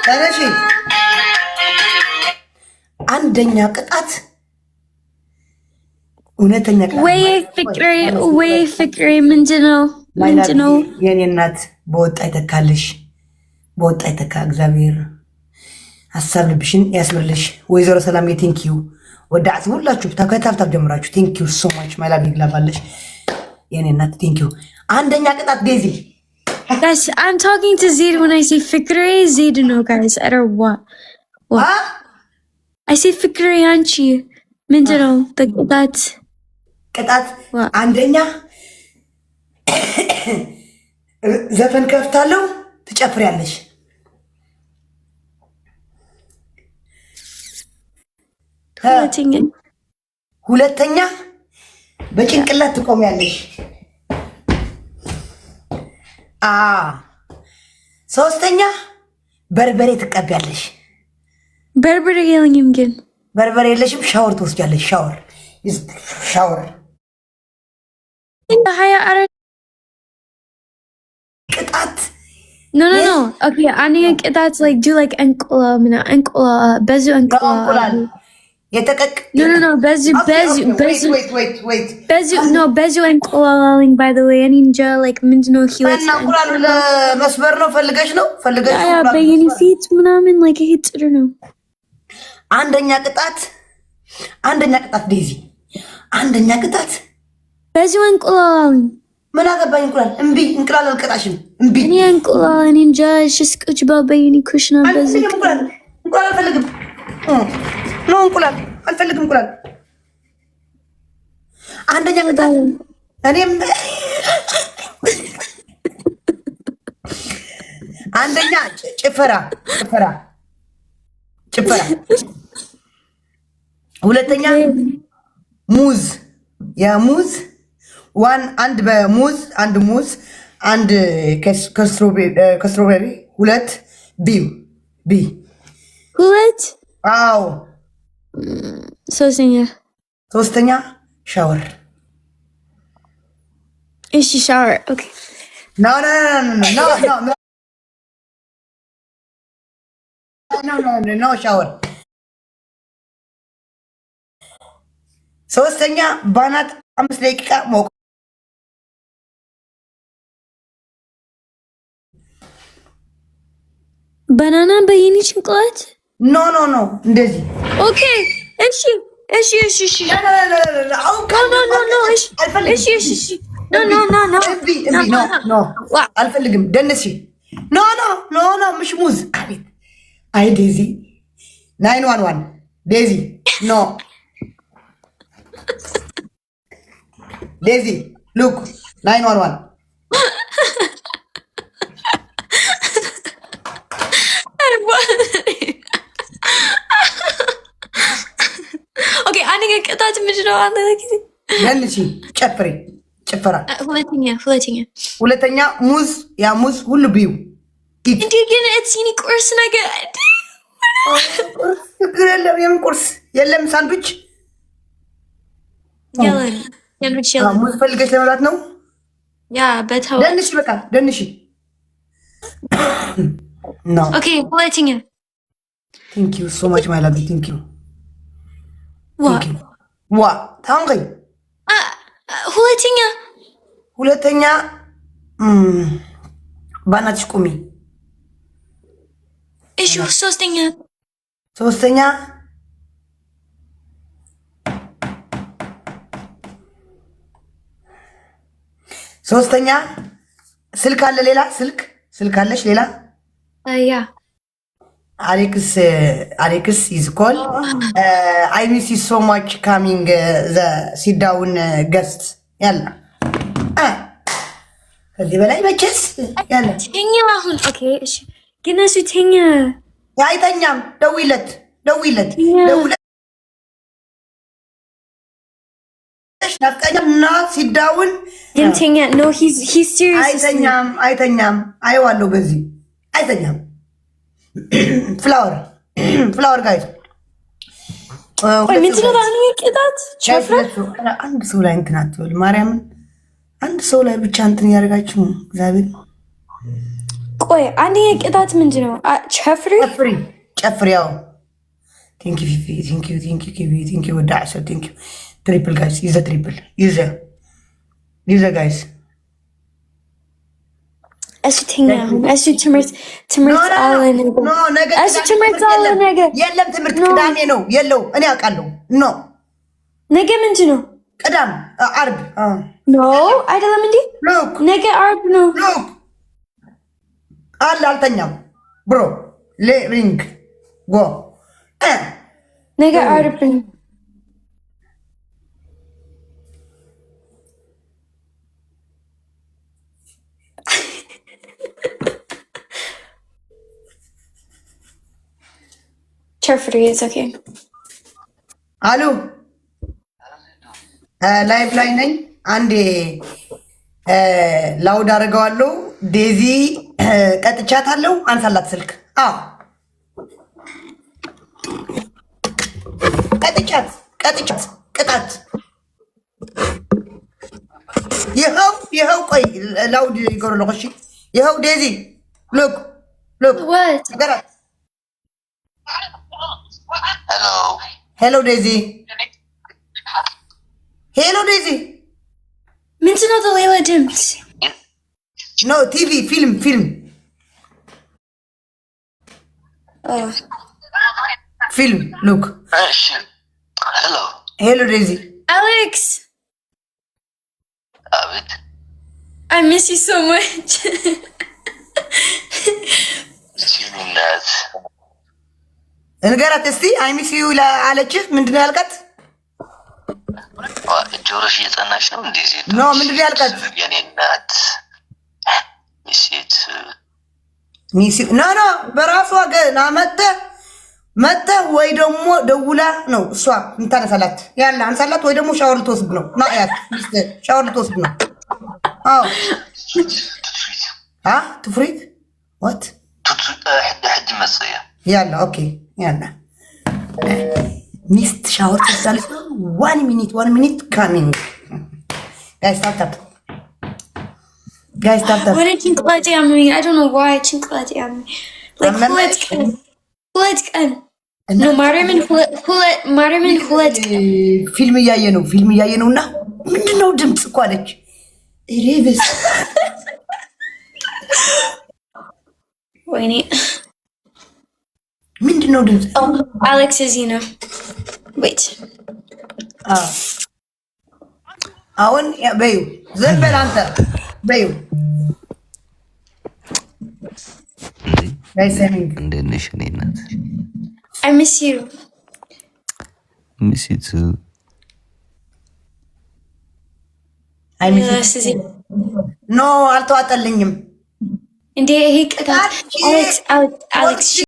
ተነሺ። አንደኛ ቅጣት እውነተኛ ቅጣት። ወይ ፍቅሬ፣ ወይ ፍቅሬ፣ ምንድን ነው ምንድን ነው? የኔ እናት በወጣ ይተካልሽ፣ በወጣ ይተካ። እግዚአብሔር ሀሳብ ልብሽን ያስምርልሽ። ወይዘሮ ሰላም thank you ወዳዕት ሁላችሁ ከ tap tap ጀምራችሁ thank you so much, my love ይግላባለሽ የኔ እናት thank you። አንደኛ ቅጣት ዴዚ። Guys, I'm talking to Zed when I say ፍቅሬ Zed ነው guys. I don't what. What? I say ፍቅሬ አንቺ ምንድን ነው ቅጣት? ቅጣት አንደኛ ዘፈን ከፍታለሁ፣ ትጨፍሪያለሽ። ሁለተኛ በጭንቅላት ትቆሚያለሽ። ሶስተኛ በርበሬ ትቀቢያለሽ። በርበሬ የለኝም ግን። በርበሬ የለሽም? ሻወር ትወስጃለሽ። ሻወር ሻወር 24 ቅጣት። No, okay፣ አንደኛ ቅጣት like do like እንቁላል ምናምን፣ እንቁላል ብዙ እንቁላል። የተቀቅ No, ብዙ ብዙ ብዙ ብዙ no ብዙ እንቁላል አለኝ። By the way እኔ እንጃ like ምንድን ነው ህይወት። እና እንቁላሉ ለመስበር ነው ፈልገሽ ነው ፈልገሽ? Yeah፣ በየኔ ፊት ምናምን like ይሄ ጥሩ ነው። አንደኛ ቅጣት፣ አንደኛ ቅጣት ዴዚ፣ አንደኛ ቅጣት። ብዙ እንቁላል አለኝ። ምን አገባኝ እንቁላል። እምቢ፣ እንቁላል አልቀጣሽም። እምቢ። እኔ እንቁላል እኔ እንጃ just ቁጭ በል በየኔ ኩሽና ብዙ እንቁላል እንቁላል አልፈልግም። No፣ እንቁላል አልፈልግም። እንቁላል። አንደኛ ቅጣት እኔም አንደኛ ጭፈራ ጭፈራ ጭፈራ፣ ሁለተኛ ሙዝ፣ የሙዝ one አንድ በሙዝ አንድ ሙዝ አንድ ከ strawberry ሁለት ቢ ቢ። ሁለት። አዎ። ሶስተኛ? ሶስተኛ ሻወር። እሺ ሻወር okay። No, no, no, no, no, no, no, no shower። ሶስተኛ ባናት 5 ደቂቃ ሞቅ። Banana በየኔ ጭንቅላት? No, እንደዚህ። Okay፣ እሺ፣ no, no, እሺ እሺ እሺ no, no, no, no. No, no፣ አልፈልግም። ደንሲ። No, no, no, no፣ ምሽ ሙዝ። አቤት፣ አይ ዴዚ፣ 911 ዴዚ፣ no ዴዚ፣ look, 911። Okay፣ አንደኛ ቅጣት ምንድን ነው? አንድ ጊዜ። ደንሲ፣ ጨፍሪ፣ ጭፈራ። ሁለተኛ፣ ሁለተኛ። ሁለተኛ ሙዝ፣ ያ ሙዝ ሁሉ ቢዩ። እንዴ፣ ግን it's የኔ ቁርስ ነገር። ቁርስ ችግር የለም። የምን ቁርስ የለም? ሳንድዊች። የለም፣ ሳንድዊች የለም። ሙዝ ፈልገሽ ለመብላት ነው። Yeah፣ በተው። ደንሽ፣ በቃ ደንሽ ነው። Okay፣ ሁለተኛ። Thank you so much, my love, thank you. ዋ። ዋ ታንቀኝ። ሁለተኛ። ሁለተኛ ባናትሽ ቁሚ። እሺ፣ ሶስተኛ። ሶስተኛ ሶስተኛ ስልክ አለ፣ ሌላ ስልክ፣ ስልክ አለሽ ሌላ? Yeah። አሌክስ፣ አሌክስ is call. I miss you so much, coming the sit down guest ያላ። ከዚህ በላይ መቼስ ያለ። ተኛ አሁን። Okay እሺ፣ ግን እሱ ተኛ። አይተኛም። ደውይለት፣ ደውይለት፣ ደውለሽ ናፍቀኛል እና sit down። ግን ተኛ። No, he's serious. አይተኛም፣ አይተኛም። አየዋለሁ በዚህ አይተኛም። Flower, flower guys. ቆይ፣ ምንድን ነው አሁን ቅጣት? ጨፍራ? አንድ ሰው ላይ እንትን አትበሉ። ማርያምን አንድ ሰው ላይ ብቻ እንትን እያደረጋችሁ እግዚአብሔር። ቆይ፣ አንደኛ ቅጣት ምንድን ነው? ጨፍሪ። ጨፍሪ፣ ጨፍሪ። ያው thank you ፊፊ፣ thank you, thank you ኪቢ፣ thank you ወዳ ዓሰብ፣ thank you። Triple guys, use the triple, use the guys. እሱ ተኛ አሁን። እሱ ትምህርት አለ ነገ። እሱ ትምህርት አለ ነገ። የለም ትምህርት፣ ቅዳሜ ነው የለው። እኔ አውቃለሁ። No. ነገ ምንድን ነው? ቅዳም፣ አርብ። No, አይደለም እንዴ? ነገ አርብ ነው። አለ፣ አልተኛም bro ring go. ነገ አርብ ነው። ጨፍሪ, it's okay. አሉ፣ live ላይ ነኝ። አንዴ loud አድርገዋለሁ። ዴዚ ቀጥቻታለሁ። አንሳላት ስልክ። አዎ፣ ቀጥቻት፣ ቀጥቻት፣ ቅጣት ይኸው፣ ይኸው። ቆይ፣ loud ይገሩ። እሺ፣ ይኸው ዴዚ፣ look, look. ነገራት። Hello ዴዚ፣ hello ዴዚ። ምንድን ነው ሌላ ድምፅ? No, TV፣ ፊልም፣ ፊልም፣ ፊልም፣ look. Hello ዴዚ። አሌክስ። አቤት። I miss you so much. ሲሉናት። ንገራት እስቲ፣ I miss you አለችህ። ምንድን ነው ያልካት? ጆሮሽ እየጸናሽ ነው እንዴ? No, ምንድን ነው ያልካት? የኔ እናት ሚሴት። No, no፣ በራሷ ገና መተህ መተህ ወይ ደግሞ ደውላ ነው እሷ የምታነሳላት። ያለ አንሳላት ወይ ደግሞ ሻወር ልትወስድ ነው። ና ያት ሻወር ልትወስድ ነው። አዎ፣ ትፍሪት what? ሕጂ መፅእ። ያላ፣ okay፣ ያላ፣ ሚስት ሻወር ትወስዳለች። One minute, one minute coming. Guys, tap tap, guys, tap tap. ወደ ጭንቅላቴ አመመኝ። I don't know why ጭንቅላቴ አመመኝ። Like 2 ቀን፣ 2 ቀን no፣ ማርያምን፣ ማርያምን፣ 2 ቀን። ፊልም እያየ ነው፣ ፊልም እያየ ነው። እና ምንድን ነው ድምፅ እኮ አለች። ሬብስ። ወይኔ። ምንድን ነው ድምፅ? አሌክስ እዚህ ነው። Wait. አሁን በዩ፣ ዝም በል አንተ በዩ። እንዴት ነሽ? እኔ እናት። I miss you. Miss you too. I miss. No, አልተዋጠልኝም። እንዴ፣ ይሄ ቅጣት አሌክስ፣ አሌክስ፣ አሌክስ።